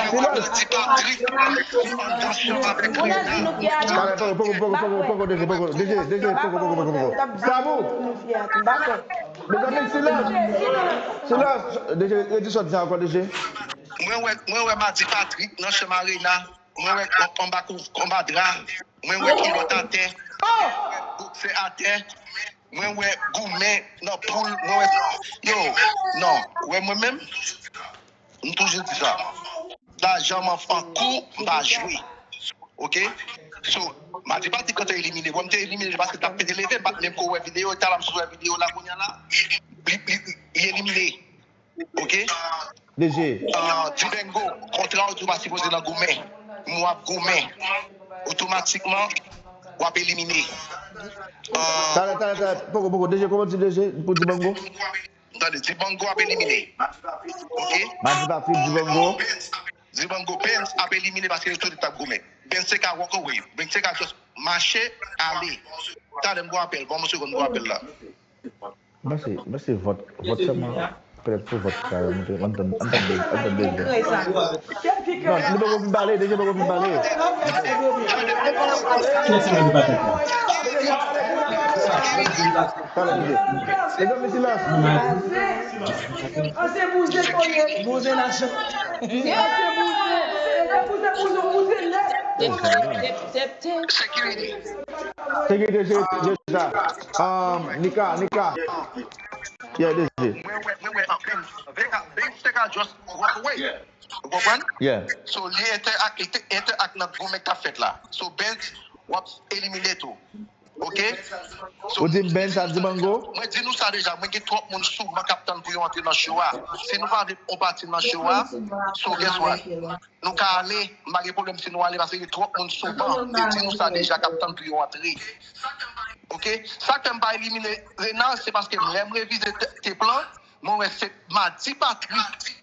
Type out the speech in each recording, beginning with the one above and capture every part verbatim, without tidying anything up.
Silans. Mwen di Patrick, li anndan chanm avèk Rena. Talè, poko, poko, poko, poko, D J, poko, D J, poko, poko, poko, poko. Sabou. Mezanmi, silans. Silans. D J, redi sa w di ankò, D J. Mwen wè, mwen wè Madi Patrick nan chanm a Rena. Mwen wè an-, anba kou-, anba dra. Mwen wè kilòt atè. Mwen wè boksè atè. Mwen wè goumen nan poul. Mwen wè, yo, non. Wè mwen menm, m toujou di sa. Lajan m an kou, m pa jwe. Oke? So, Madi Patrick, kan te elimine, bon, m te elimine paske l t ap pete leve, m pa t menm ko wè videyo, talè m sot wè videyo la kounye a la, li, li, li elimine. Oke? D J. Ah, Dibengo, kontra w di w pa sipoze nan goumen. M w ap goumen. Otomatikman, w ap elimine. Ah, talè, talè, talè. Poko, poko. D J, kòman w di D J pou Dibango? Tande, Dibango ap elimine. Oke? Madi Patrick, Dibango. Dibango, Benz ap elimine paske yo tou t ap goumen. Benz se ka walk away. Benz se ka just mache, ale. Talè m gon apèl. Ban m yon segonn, m gon apèl la. M panse, m panse vòt, vòt sèlman, petèt pou vòt sa, ann tann, ann tann, ann tann. Non, li poko fin pale, D J poko fin pale. Talè, D J. Mezanmi, silans. An se bouzen koye. Bouzen lajan. An se bouzen. Se bouzen, bouzen, bouzen nèt. Sekirite. Sekirite, sekirite, sekirite. Um, Nika, Nika. Yeah, D J. Mwen wè, mwen wè, ah, Benz, Benz, Benz te ka just walk away. Ou konprann? Yeah. So, li entèak, li te entèak nan goumen k ap fèt la. So, Benz, w ap elimine tou. Oke? So, ou di m Benz ap Dibango? Mwen di nou sa deja, mwen gen twòp moun souvan k ap tann pou yo antre nan show a. Si nou pa vle yon pati nan show a, so guess what? Nou ka ale, m pa gen pwoblèm si nou ale, paske gen twòp moun souvan, m te di nou sa deja, k ap tann pou yo antre. Oke? Sa k fè m pa elimine Rena, se paske lè m revize te-, tep lan, mwen wè se Madi Patrick.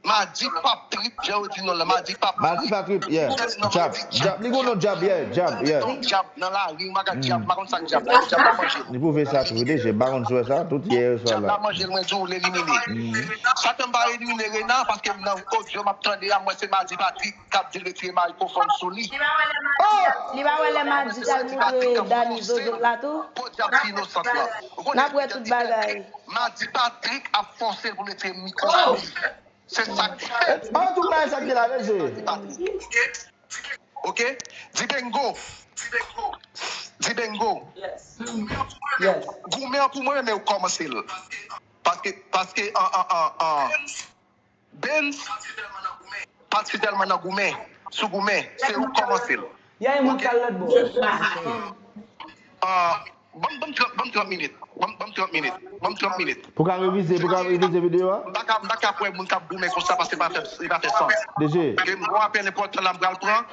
Madi Patrick, jan yo di non la, Madi Patrick. Madi Patrick, yeah. Djab, Djab, li gon non Djab, yeah, Djab, yeah. Li te yon Djab nan lari, m pa ka Djab, m pa konn sa k Djab la, Djab la manje l. Li pwouve sa tou, D J, m pa konn si w wè sa, tout yè, swa la. Djab la manje l, mwen di w, l elimine. Sa fè m pa elimine Rena, paske nan odyo m ap tande a, mwen se Madi Patrick k ap di l retire mikrofòn sou li. Li pa wè lè Madi t al montre Dani zozot la tou? Podyab ti inosant lan. N ap wè tout bagay. Madi Patrick ap fòse l pou l retire mikwo sou li. Se sa k fèt. An tou bagay sa k gen la, D J. Oke? Dibengo. Dibengo. Yes. Yes. Goumen an pou mwen, men ou kòmanse l. Paske, paske, an, an, an, an, Benz, pa t fidèlman nan goumen, sou goumen, se ou k kòmanse l. Ya, e mwen k al lòt bò. Ah, ban m, ban m trant, ban m trant minit. Ban m, ban m trant minit. Ban m trant minit. Pou ka revize, pou ka revize videyo a? M pa ka, m pa ka kwè moun k ap goumen konsa paske pa fè, li pa fè sans. D J. Gen yon apèl enpòtan la m pral pran.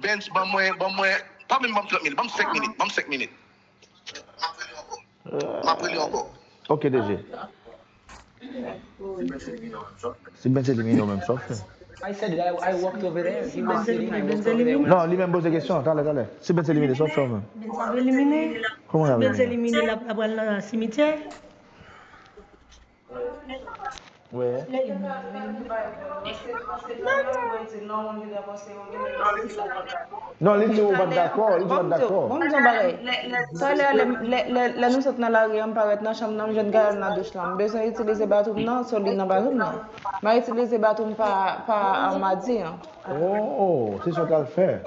Benz, ban mwen, ban mwen, pa menm ban m trant minit, ban m senk minit, ban m senk minit. M ap rele ankò. Ok, D J. Si Benz elimine w menm, sa w fè? I said it, I, I walked over there. He was sitting, I walked over there. Non, li menm poze kesyon, talè, talè. Si Benz elimine, sa w fè w menm? Benz ap elimine. Kòman l ap elimine? Si Benz elimine, l ap, l ap pral nan simityè. Wè. Non, li di ou pa t dakò, li di ou pa t dakò. Bon, m di yon bagay. Talè, lè, lè, lè, lè nou sot nan lari an, m parèt nan chanm nan, m jwenn Gaël nan douch lan. M bezwen itilize bathroom nan, so li nan bathroom nan. M a itilize bathroom pa, pa, ah, Madi an. Oh, se sa w t al fè.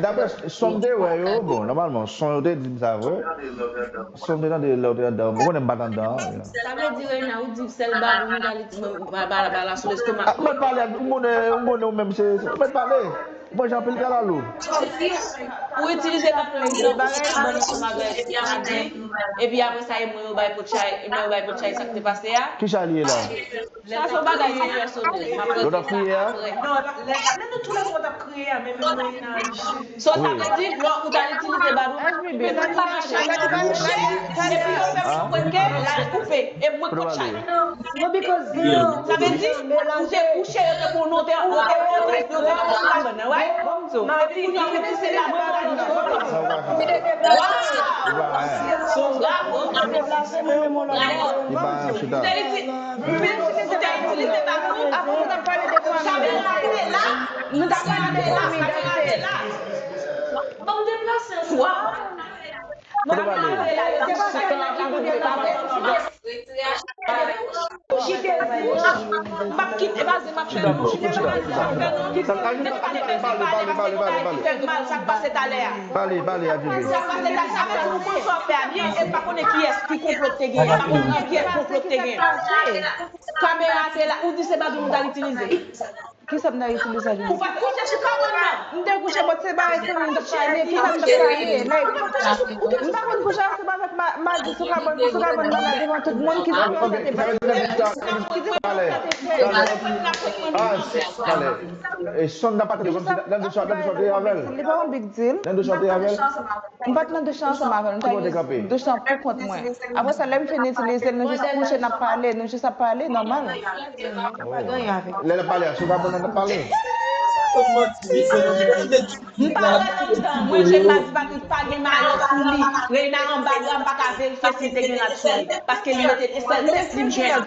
Daprè son m te wè yo, bon, nòmalman, son yo te di m sa vre. Son m te tande lè w te anndan, ou konnen m pa t anndan an. Sa vle di, Rena, ou di sèl bathroom ou t al itilize, ba, ba, ba la sou lestomak. Ah, ou mèt pale, ou konnen, ou konnen ou menm, se, se, ou mèt pale. Ou manje anpil kalalou. Ou itilize bathroom nan pou ou ba lestomak, epi apre sa, e mwen yo bay potchay, e mwen yo bay potchay, sa k te pase a. Ki chay li ye la? Sa se yon bagay ki pèsonèl. M ap rete la apre. Non, lè, lè nou tou lè twa t ap kriye a, men menm mwen nan. So, sa vle di, lè ou t al itilize bathroom, petèt li pa mache. Epi yo fè m konprann ke l al koupe. E mwen k pot chay. Non, because sa vle di, ou te kouche, yo te pou nou te an, yo te pou nou te an, right? So, epi kounye a, ou te pouse la, mwen, mwen, mwen, mwen. So, bravo. Bravo. Ou te itilize Nou ta pral antre la, sa te rate la. Ban m deplase ankò. Ban m deplase la, yo te panse ke nèg ki kounye la, Chita, chita, chita, chita. M p ap kite, paske m ap fè nou, m ap fè nou, m ap fè nou. Pale, pale, pale, pale, pale. Pale, pale, Adjoubi. Sa k pase talè a, sa vle di ou konn sa w ap fè a byen, e pa konnen kiyès ki konplo k te genyen, pa konnen kiyès konplo k te genyen. Kamera te la, ou di se badou nou t al itilize. Kisa m ta itilize li? Ou pa t kouche sou kabann nan. M te kouche, but se bagay fanmi m t ap pale. Kisa m t ap pale? Like, m pa konn kouche ansanm avèk ma-, Madi sou kabann, sou kabann nan la devan tout moun. Kisa m te pale? Kisa m te pale? Pale. Ah, pale. E Sandra pa tande kòmsi nan de chante avè l. Li pa yon big deal. Nan de chante avè l. M pa t nan douch lan ansanm avè l, m t al douch lan pou kont mwen. Apre sa, lè m fin itilize l, nou jis kouche, n ap pale, nou jis ap pale, nòmal. Lè l ap pale a, sou kabann nan l ap pale. M pa wè lontan, mwen, Jemma di Patrick pa gen mayo sou li. Reina anba dra, m pa ka verifye si l te gen rad sou li. Paske li mete sèl vès li m jwenn.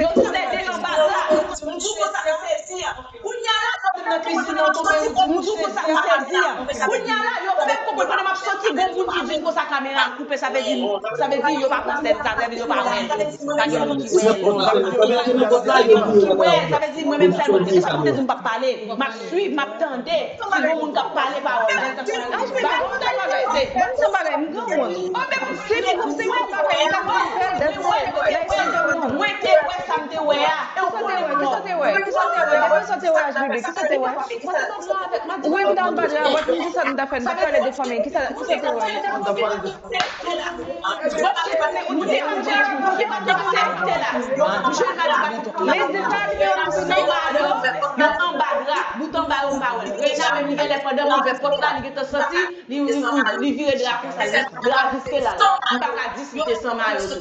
Yo toulède anba dra. M di w konsa, m sezi. Kounye a la, lè m nan kizin nan, tonbe, m di w konsa, m sezi. Kounye a la, yo fè m konprann pandan m ap soti, gon moun ki di m konsa kamera a koupe, sa vle di, sa vle di yo pa pran sèn, sa vle di yo pa wè l. Pa gen moun ki wè l. Wè, sa vle di mwen menm sèlman, se sa pou te di m p ap pale. M ap swiv, m ap tande. Si gon moun k ap pale pawòl la. Ba m yon bagay, m granmoun. Si, si mwen pa fè l, m ap fè l, that's it. Like, mwen te wè sa m te wè a. Kisa w te wè? Kisa w te wè? Kisa w te wè? Kisa w te wè, H B B? Kisa w te wè? Mwen te anba dra, but m di sa m ta fè, m ta pale de fanmi. Kisa, kisa w te wè? Mwen te anba dra, mwen te anba dra. Yo anba dra, bout anba yo m pa wè l. Reina menm li genlè pandan m ouvè pòt la, li gentan soti, li, li, li, li vire dra konsa, li, dra jiske la. M pa ka di si te san mayo tou.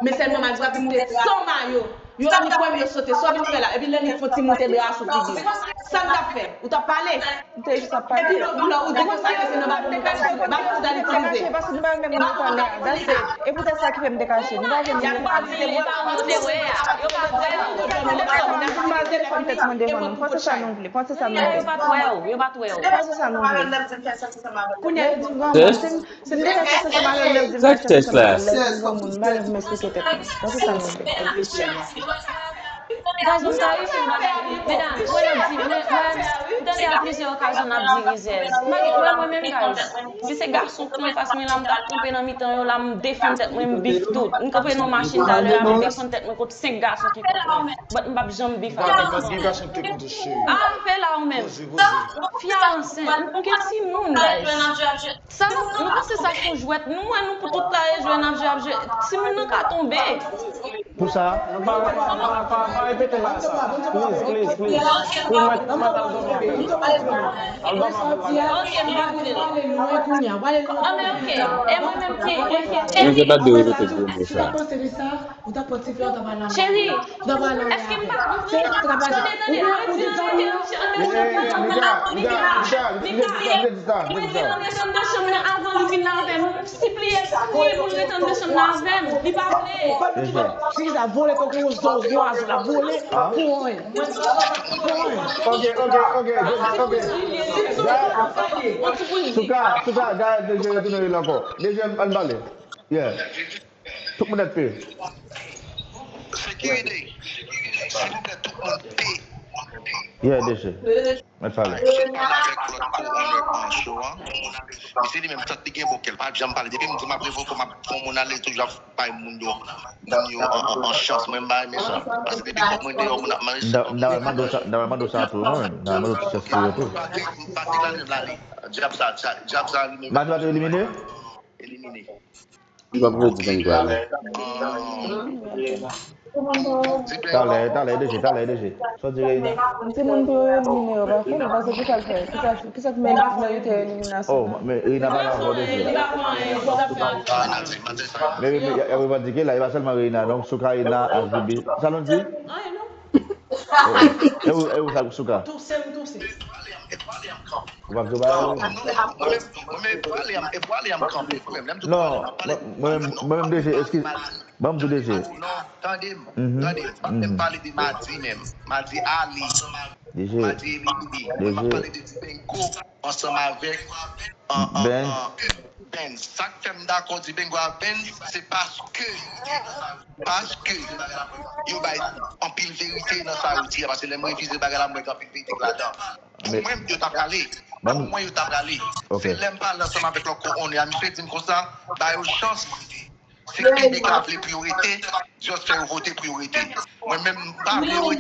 Men sèlman m ap di w, m te san mayo. Yo vin kwè m, yo sote, sa w vin fè la? Epi lè li fon ti moute dra sou figi l. Sa n t ap fè? Ou t ap pale? M te jis ap pale. Epi lè, lè ou di konsa ke se nan badou nou t al itilize, badou nou t al itilize. Paske nou pa menm nan tan la, that's it. E poutèt sa ki fè m te kache. Nou pa vin. Yo pa wè w, yo pa wè w. Yo pa wè w. Pran se sa nou vle, pran se sa nou vle. Yo pa t wè w, yo pa t wè w. Pran se sa nou vle. Kounye a, yo di m granmoun, si m, si m te fè sa, se pa menm lè m di m fè sa, se pa menm lè m di granmoun, m pa menm esplike tèt mwen. Pran se sa nou vle. Guys, mwen ta refè yon bagay. Medam, mwen ap di, mwen, mwen, m tande a plizyè okazyon n ap di rizèz. Mwen, mwen, mwen menm, guys, si se gason k nan fas mwen la, m t ap kanpe nan mitan yo la, m defann tèt mwen, m bif tout. M kanpe nan machin talè a, m defann tèt mwen kont senk gason ki kont mwen. But m p ap janm bif avèk yo. Ah, m fè la ou menm. Fia ansent, m gen timoun, guys. Sa, nou, nou panse sa se yon jwèt. Nou wè nou pou tout la e jwe n ap jwe, ap jwe. Timoun nan ka tonbe. Pou sa? Pa, pa, pa, pa, pa repete la sa. Please, please, please. Pou mwen, mwen ta dòmi. Al dòmi. Ok, m pa koute l. Ah, men ok. E mwen menm ki, ki, ki. Mwen se pa de repete gwo mo sa. Ou t ap pran ti flè, ou t ap al nan... Cheri, èske m pa konprann? Tande, tande, mwen di nou mete nou an de chanm, mete nou an de chanm nan, Mika, Mika, Mika, mete nou an de chanm nan avan li vin la avè m. Sipliye, sipliye pou l ret an de chanm nan avè m. Li pa vle. Figi sa vole tankou yon zwazo, l ap vole pou anyen. Pou anyen. Ok, ok, ok, ok. Souka, Souka, gade, deje retounen li ankò. Deje, ann pale. Yeah. Tout moun ap pe. Sekirite. Silvouplè, tout moun pe. Yeah, deje. Mèt pale. Misye pale avèk lòt co-owner nan show an. Misye li menm, tant li gen bon kè, l pa janm pale. Depi m di m ap revoke, m ap pran moun ale, toujou ap bay moun yo, moun yo an, an, an chans. Mwen m pa renmen sa. Paske depi kòb mwen deyò, moun ap manje. M ta pral mande w sa, m ta pral mande w sa tou, non, m ta pral mande w ti chans pou yo tou. Patrick la, li, dyab sa, dyab sa, li menm. Patrick elimine? Elimine. Li p ap redi venntrè a non. Talè, talè, deje, talè, deje. Sa w di, Reina? Timoun pou yo elimine yo pa fini, paske kisa l fè? Kisa, kisa k meri-, merite eliminasyon? Oh, men Reina pale ankò deje. Men, men, y a, y a revandike la, e pa sèlman Reina, donk, Souka, Reina, H B B. Sa nou di? Oh, oh. E ou, e ou sa, Souka? Touse m touse. Ou p ap di w bagay, wi. Non, mwen, mwen, mwen menm, deje, eskize. Ban m di w, deje. Tande m, tande m. Pandan m pale de Madi menm, Madi Ali, Madi Emily, mwen m ap pale de Dibengo ansanm avèk an, an, an, Benz. Sa k fè m dakò Dibengo a Benz, se paske, paske yo bay anpil verite nan sa yo di a, paske lè m revize bagay la, m wè gen anpil verite k ladan. Pou mwen, yo ta prale. Pou mwen, yo ta prale. Se lè m pale ansanm avèk lòt ko onè a, misye di m konsa, ba yo chans. Si K B K vle pou yo rete, just fè yo vote pou yo rete. Mwen menm, m pa vle yo